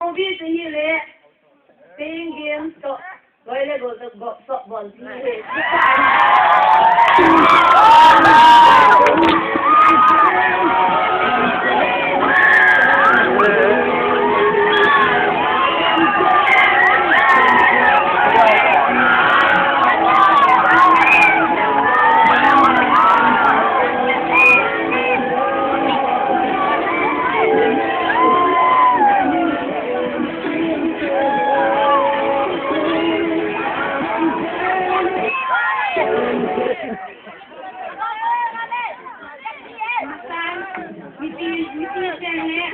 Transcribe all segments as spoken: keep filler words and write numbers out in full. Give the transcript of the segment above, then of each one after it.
Hobby chu ahile playing games toh, loi le gol toh gop soh bol ti ahi. Mipi, mipi cheng le.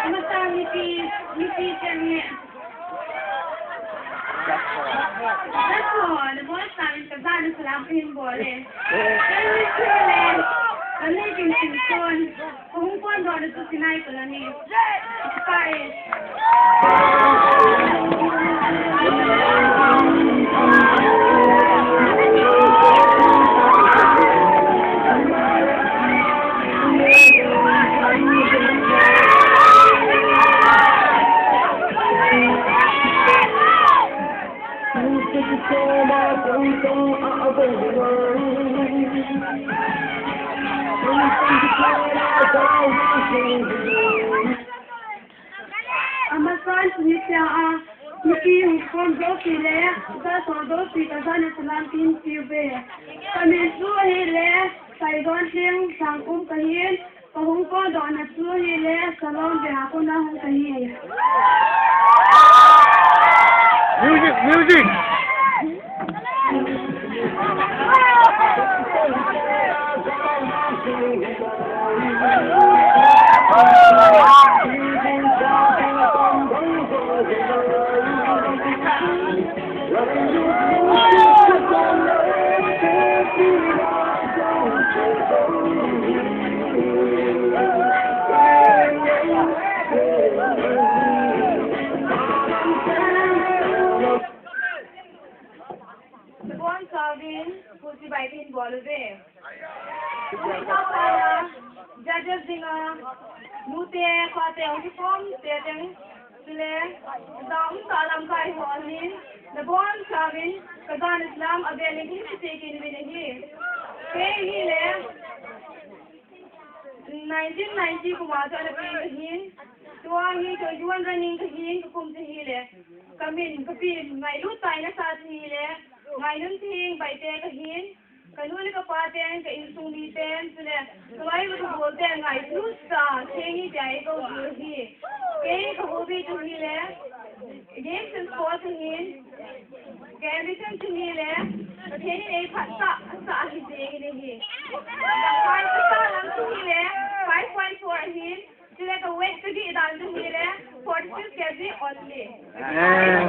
Amasa mipi, mipi cheng le. That's all. The boys are in Kazan, Salam Pin Bole. Thank you, Chile. Kami Pin Pin Son. Kahung pon doh na chu Sinai Colony. Bye. Amasan, mipi a, mipi hung khom doh pi le, sa so doh pi, Kazan a Salam Pin Pi Be. Kamin chu ahile, Saigon Tling Sangum kahin, kahung pon doh na chu ahile, Salom Be a kona hung kahi. Music, music. Nabonchauvin, khushi bai kahin bol uve. Khushi tauva, judges dinga, nute, pate, hung kikhom te teng, chule, dam ta lamkai ho ahin, nabonchauvin, Kazan a Salam avel in kahin sei kit uvin ahi. Kei hile, nineteen ninety kum a chu ana peng kahin, tua hi twenty-one running kahin, kakum chu hile, kamin, kapi, ngailut tai nasa chu hile, Ngainuntheng Baite kahin, kanu le kapa ten, ka insung miten, chule, kaloi le kabol ten, ngailutsa, Thengi tia eikou u ahi. Kei ka hobby chu hile, games and sports ahin, ka ambition chu hile, Pathen in eiphatsa, sa ahi jeng in ahi. Ka height, ka height lam chu hile, five point four ahin, chule ka weight kagih dan chu hile, forty-six K G only. Eh.